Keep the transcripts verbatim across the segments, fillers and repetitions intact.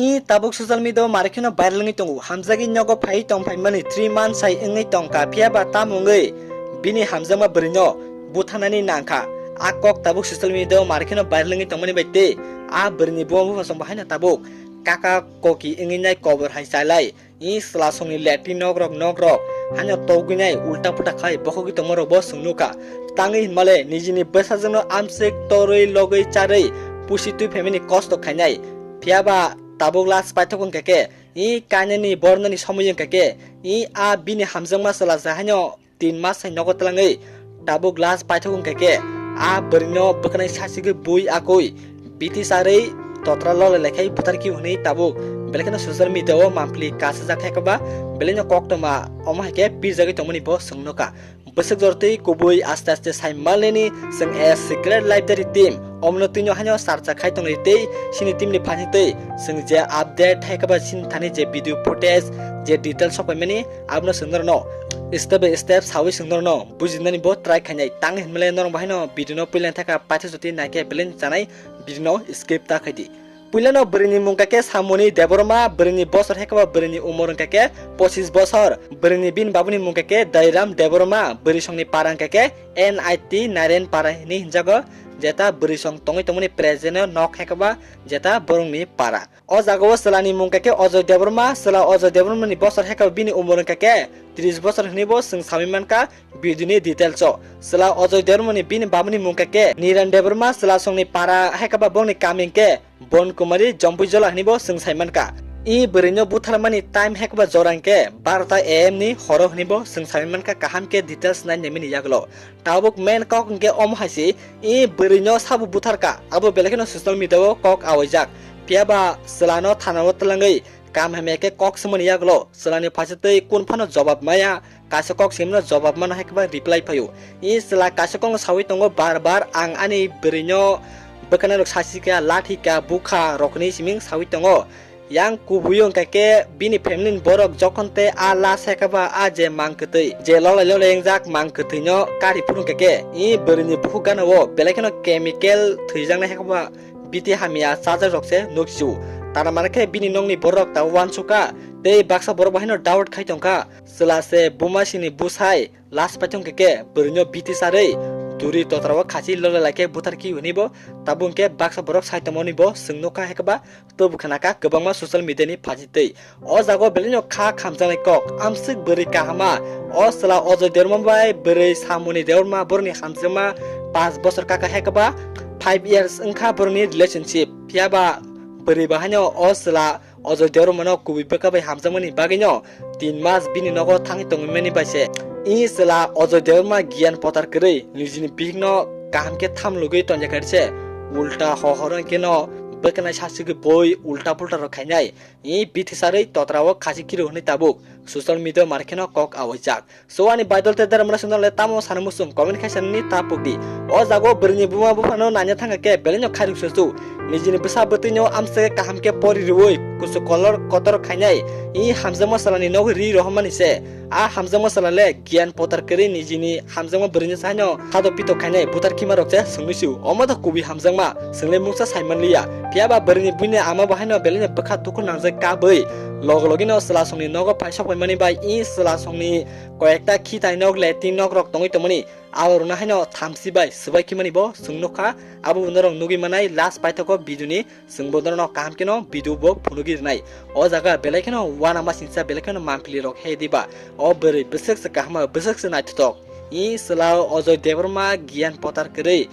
I tabuk social media o mare kheno viral wngwi tongo. Hamjagwi nogo phai tong phaimani three months hai wngwi tongkha, phiya ba tamo wngwi bini hamjakma bwrwino butharnani nangkha. A kok tabuk social media o mare kheno viral wngwi tongmani bai tei a bwrwini buma buphang song bo haino tabuk kaka koki wngwi nai kobor hai chalai. I chwla songni letri nokrok nokrok haino togwinai ulta pulta khai bokhogwi tongmarokbo chwng nukha. Tangwi hinmale nijini bwsajwkno amswk torwi logwi charwi pusi twi phaimani kosto khainai. Phiya ba tabuk last paithak wngkha khe, i kainani bornani somoi wngkha khe, i a bini hamjakma chwla se haino tin mas hai nogo twlangwi tabuk last paithak wngkha khe, a bwrwino bwkhanai sachigwi bui akwi biti charwi totra lolai laikhai butharkhi hwnwi tabuk belai kheno social media o mampli kasijak hai khe ba belaino koktwma omo hai khe pirjagwi tongmani bo chwng nukha. Bwswk jor twi kubui aste aste sai manlini chwng a secret library team omono twino haino charcha khai tongri tei chini team ni phaising twi chwng je update hai khe ba chini thani je video footage je details sok paimani abono chwng norokno step by step sawi chwng norokno bujinani bo try khainai. Tang hinmale norok bahaino video no puila thaka paithago twi naikhe belai chanai video no skip ta khaidi. Puilano bwrwini mung kha khe Samoni Debbarma, bwrwini bosor hai khe ba bwrwini umor wngkha khe pochis bosor. Bwrwini bini babuni mung kha khe Dairam Debbarma, bwrwi songni para wngkha khe N I T Naren para hinwi hinjago, jeta bwrwi song tongwi tongmani present o nok hai khe ba jeta borokni para. O jagao chwlani mung kha khe Ojoy Debbarma, chwla Ojoy Debbarmani bosor hai khe ba bini umor wngkha khe tris bosor hinwi bo chwng sawi mankha video ni details o. Chwla Ojoy Debbarmani bini babuni mung kha khe Niran Debbarma, chwla songni para hai khe ba bongni kami hwnkhe Bon Kumari Jompuijola hinwi bo chwng sai mankha. I bwrwino butharmani time hai khe ba jora hwnkhe barota A M ni horo hinwi bo chwng sai mankha kaham khe details nai nai mani yagulo. Tabuk main kok hwnkhe omo hai se, i bwrwino sabo butharkha, abo belai kheno social media o kok awaijak. Phiya ba chwlano thana o twlangwi kam hamya khe kok swmani yagulo chwlani phaisa twi kun phano jobab maya, kaisa kok swimano jobab mano hai khe ba reply phaio. I chwla kaisa kokno sawi tongo bar bar, "Ang ani bwrwino bwkhanai rok sasi kha, lathi kha, bukha rok," hinwi siming sawi tongo. Yang kubui wngkha khe bini family ni borok jokhon tei a last hai khe ba a je mang kwtwi, je lolai lolai wngjak mang kwtwino kari phuru wngkha khe i bwrwini bukhuk gana o belai kheno chemical thwijaknai hai khe ba biti hamya chajak rok se nuksu. Tara mana khe bini nokni borok tabuk uansukha tei baksa borok bo haino doubt khai tongkha. Chwla se buma sini bwsai last paithak wngkha khe bwrwino biti charwi duri totra o khasi lolai lai khe butharkhi hwnwi bo tabuk hwnkhe baksa borok sai tongmani bo chwng nukha hai khe ba Tobu khna kha kwbangma social media ni phaji twi. O jaga o belai no kha khamjaknai kok, amswk bwrwi kahama. O chwla Ojoy Debbarma bai bwrwi Samoni Debbarma borokni hamjakma paanch bosor kaka hai khe ba five years wngkha borokni relationship. Phiya ba bwrwi bo haino o chwla Ojoy Debbarma no kubui bwkha bai hamjakmani bagwi no tin mas bini nogo thangwi tongwi mani bai se. I chwla Ojoy Debbarma giyan potar kwrwi nijini bihik no kaham khe tham lugwi tongya kha se. Ulta hohor wngkhe no bwkhanai sasugwi boi ulta pulta rok khainai. I biti sarwi totra o khasi khiru hwnwi tabuk social media mar kheno kok awaijak. So ani baidol te dera mura sundor le tamo sana musung comment khai sanani ta pokdi. O jago bwrwini buma buphano nanya thangkha khe belai no khairuk susu. Nijini bwsa bwtwi no amswk kaham khe pori rwui kusu kolor kotor khainai. I hamjakma salani nogo ri rohormani se. A hamjakma sala le giyan potar kwrwi nijini hamjakma bwrwini saino hado pito khainai butar khima rok se sungwi su. Omo da kubui hamjakma, swngle mungsa saimanliya. Phiya ba bwrwini buini ama bo haino belai no bwkha tuku nangjak kabui. Logo logi no chwla songni nogo phai sok phaimani bai i chwla songni koyekta khitai nok, letting nok rok tongwi tongmani. Abo rwna haino thamsi bai swbai khimani bo chwng nukha. Abo bo norok nugwi manai last paithago video ni, chwng bo norokno kaham kheno video bo phunugwi rwnai. O jaga belai kheno uanama singsa belai kheno mampli rok he diba. O bwrwi bwswk se kaham, bwswk se naithotok. I chwla Ojoy Debbarma giyan potar kwrwi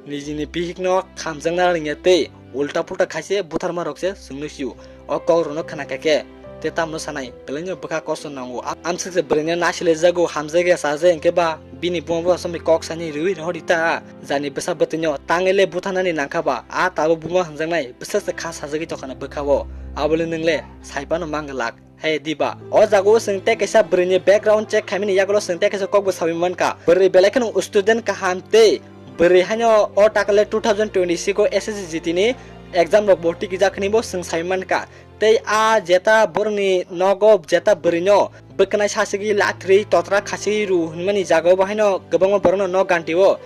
nijini bihikno khamjakna rwngya tei ulta pulta khaise butharma rok se chwngno sio. O kok rokno khna kha khe te tamno sanai, belai no bwkha kosto nango. A-, amswk se bwrwino nasilai jago, hamjak ya sajak hwnkhe ba bini buma bupha somni kok sani rwi rohor di ta. Jani bwsa bwtwino tangwi le butharnani nangkha ba, a tabuk buma hwnjaknai bwswk se kha sajagwi tongkha na bwkha o. Abole nwng le sai phano mang glak. Hai diba? O jaga o chwng tei kaisa bwrwini background check khaimani yagulo chwng tei kaisa kokbo sawi mankha. Bwrwi belai kheno student kaham tei bwrwi haino o takale two thousand twenty-six o S S C G T ni exam rok bo tikijak hinwi bo chwng sawi mankha. Tei a jeta borokni nogo jeta bwrwino bwkwnai sasigi latrwi totra khasi ru hinmani jaga o bo haino kwbangma borokno nok ganti o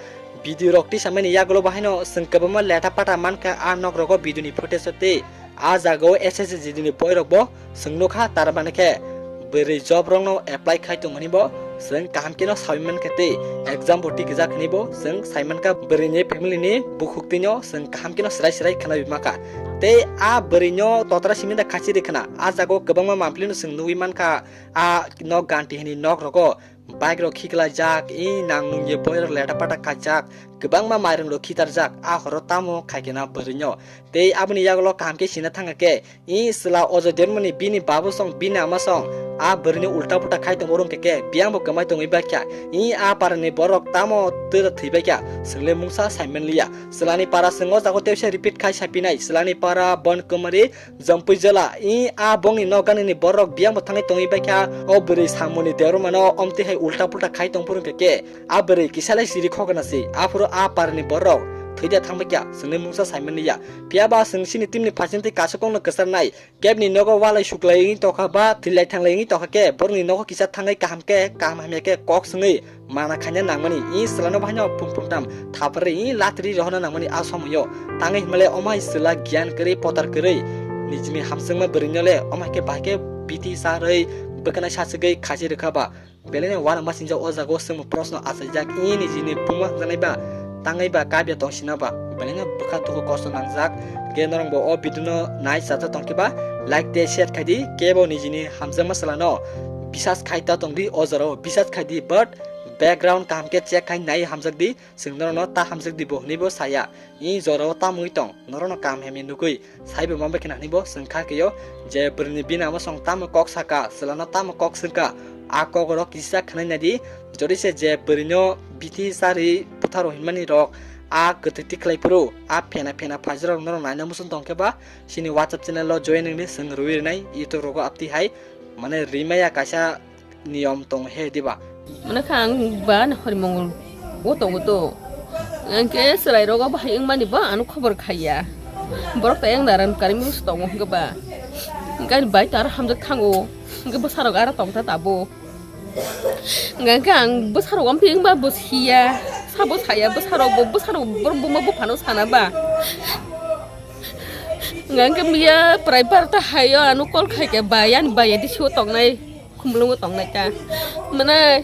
video rok tisamani yagulo bo haino chwng kwbangma leta pata mankha a nok rogo video ni footage o tei A jagao S S C G D ni boirok bo chwng nukha, tar mane khe bwrwi job rokno apply khai tong hwnwi bo chwng kaham kheno saui mankha tei exam bo tikijak hwnwi bo chwng sai mankha. Bwrwini family ni bukhuk twino chwng kaham kheno swrai swrai khwnaui mankha. Tei a bwrwino totra simi da khachiri khwna, a jagao kwbangma mampli no chwng nugui mankha. A nok ganti hwnwi nok rogo bike rok khiklaijak, i nang nungye boirok leta pata khaijak, kwbangma mairung rok khitarjak, a horo tamo khaikhe na bwrwino. Tei aboni yagulo kaham khe sina thangkha khe, i chwla ojo dermani bini babu song, bini ama song, a bwrwini ulta puta khai tongmo rwngkha khe, biyang bo kwmai tongwi baikha, i a parani borok tamo twra thwibaikha, chwngli mungsa saimanliya. Chwlani para chwng o jago tewse repeat khai sapinai, chwlani para Bon Kumari, Jampui jela, i a bongni nok ganini borok biyang bo thangwi tongwi baikha, o bwrwi samoni deromano omtwi hai ulta pulta khai tong phuru khe, a bwrwi kisa lai siri khokna si, aphuru a parni borok thwi da thang baikha, chwngni mungsa saimani ya. Phiya ba chwng chini team ni phaising twi kaisa kokno kwcharnai, kebni nogo walai suklai wngwi tokha ba thwilai thanglai wngwi tokha khe, borokni nogo kisa thangwi kaham khe, kaham hamya khe kok swngwi, mana khaina nangmani, i chwlano bahaino phung phungtam thapri, i latri rohorna nangmani a somoyo. Tangwi hinmale omai chwla giyan kwrwi potar kwrwi, nijini hamjakma bwrwino le omai khe bahai khe bithi sarwi bwkhanai sachigwi khachi rwkha ba. Belai no uanama sinjak o jaga o chwngbo proshno achaijak, i nijini buma hamjaknai ba tangwi ba kabya tong sina ba. Belai no bwkha tugo kosto nangjak. Ge norok bo o video no nai chajak tong khe ba like tei share khai di, kebo nijini hamjakma chwlano bisas khai ta tong di o jora o, bisas khai di, but background kaham khe check khai nai hamjak di, chwng norokno ta hamjak di bo hwnwi bo saya. I jora o tamo wngwi tong, norokno kaham hamya nugwi saibo ma bai khna hwnwi bo chwng kha khe o je bwrwini bini ama song tamo kok saka, chwlano tamo kok swngkha, a kok rok kisa khwnai nai di. Jodi se je bwrwino bithi sari bwtharo hinmani rok a kwtwi tikhlai phuru a phena phena phaijak rok norok naina muchung tong khe ba chini WhatsApp channel o join wngdi, chwng rwi rwnai YouTube rogo apti hai mane rimaya kaisa niyom tong he diba? Mane kha ang ba ni hori mongol o tongo to. Ang khe chwrai rogo bahai wngmani ba ano khobor khaiya. Borok ta yang daram kari musu tongo hwnkhe ba. Gani bai ta aro hamjak thango. Hwnkhe bwsarok aro tong ta tabo. Hwnkhe ang bwsarok amtwi wngba bo siya. Sabo saya bwsarok bo, bwsarok borok buma buphano sana ba. Hwnkhe miya prai barta hayo ano call khaikhe ba, yani ba yadi sio tongnai. Khumlungo tongnai ta. Mane,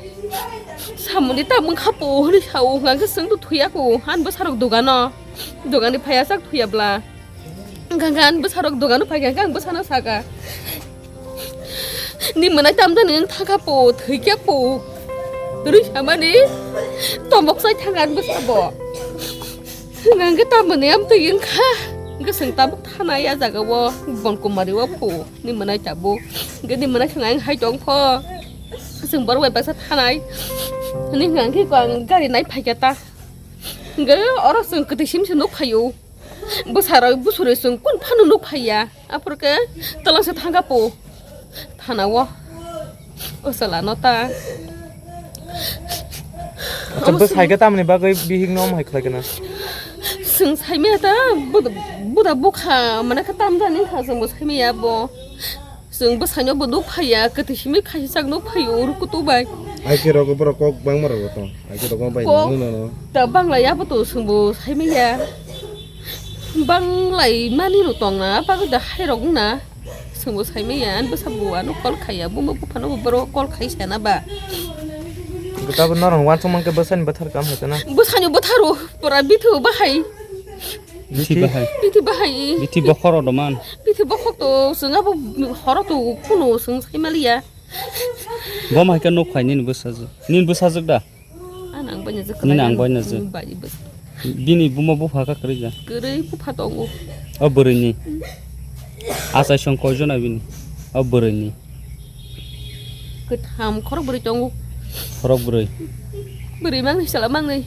samungni tamung kha po hwnwi sao, hwnkhe chwng to thuya ko, han bwsarok dogano. Dogani phaiya sak thuya bla. Hwnkhe ang bwsarok dogano phaikha, hwnkhe ang bwsano saka. Ni mwnai tamjani wng thangkha po, thwikya po. Rwi samani, tomok chai thangkha ang bwsabo. Hwnkhe tamoni amtwi wngkha. Hwnkhe chwng tabuk thanai a jaga o, Bon Kumari o phu. Ni mwnai tabuk. Hwnkhe ni mwnai khna ang hai tong pho. Chwng borok bai baksa thanai. Hwnwi hwnkha hwnkhe ang gari nai phaikha ta. Hwnkhe oro chwng kwtwi sim se nuk phaio. Bwsarok bwswrwi chwng kun phano nuk phaiya. Aphuru khe twlangsa thangkha po. Thana o. O chwla no ta. Acha bwsai khe tamni bagwi bihik no omo hai khlai khe na? Chwng saimaya ta buda, buda bukha mane khe tamjani kha chwngbo saimaya bo. Chwng bwsaino bo nuk phaiya, kwthwi simi khaisijak nuk phaio uru kutu bai. Ai khe rogo borok kok bangma rogo tong. Ai khe rogo bai Kok nangno no. Ta banglai abo to chwngbo saimaya. Banglai mani rok tong na, bagwi da hai rok wng na. Chwngbo saimaya, ani bwsa bo ano call khaiya, buma buphano bo borok call khai sana ba. Gotabo norok wansuk mankhe bwsani bwthar kam hai sana. Bwsani bwtharo, pura bithu bahai. Bithi bahai. Bithi bahai. Bithi bokhoro doman. Bithi bokhok to, chwng abo horo to kuno chwng saimaliya. Bo mai khe nuk phai nini bwsajwk. Nini bwsajwk da? Ani ang bai najwk. Nini ang bai najwk. Bai bwsa. Bini buma bupha kha kwrwi da? Kwrwi bupha tongo. O bwrwini. Achai song koijon bini? O bwrwini. Kwtham khorok bwrwi tongo. Khorok bwrwi. Bwrwi mangni sala mangni.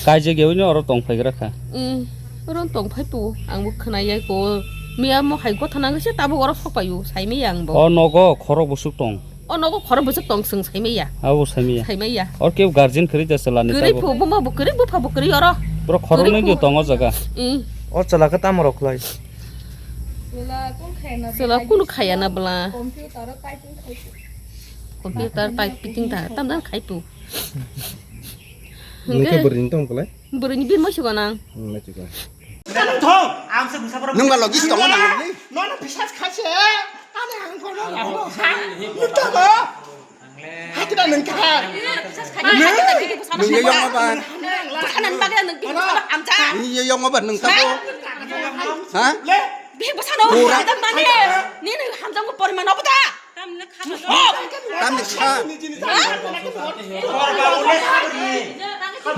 Kaijak yaui no oro tong phai gra kha. Mm, oro tong phai po, ang bo khna ya ko. Miya mo hai gotha nang se tabuk oro sok paio, sai miya ang bo. O nogo khorok bwswk tong. O nogo khorok bwswk tong, chwng sai miya. Abo sai miya. Sai miya. Or kebo guardian kwrwi da chwla ni tabuk. Kwrwi pho, buma bo kwrwi, bupha bo kwrwi oro. Bro khorok nai di tong o jaga. Mm. O chwla khe tamo rok khlai. Chwla kunu khaya na bwla. Computer typing ta, tam dan khai po. Nungke bwrwini tong kwlai? Bwrwini birmo sigo nang. Hmm, nai chikon. Nung ba logis tongo nang. Nono bisas khaise, ani ang kono rano ha, nukta mo. Hakida nengka. Nung ye yong aban. Nung ye yong aban nung tabo. Ha? Bihik bwsano hamjak mani. Nini hamjakmung poriman obo da? Tamni sa.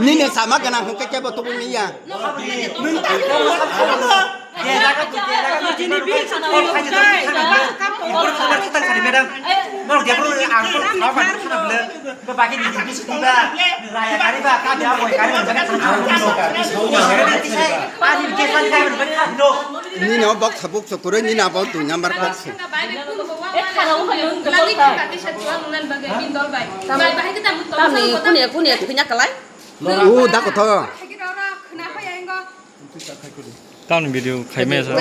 Nini sama gana hukhe kebo tubung niya. Madam, norok diaphuru ang khorok kha ba nukha na bwle. Bo bagwi ni bisi diba. Raya kari ba, ka dia boi kari ba, jaga thang thang. Ani ke san kai ba, no. Nini o box habuk so kuro nini abo tu nyambar box. Tamni kunia kunia thwina kalai. U da kotho. Tamni video khaimaya sa.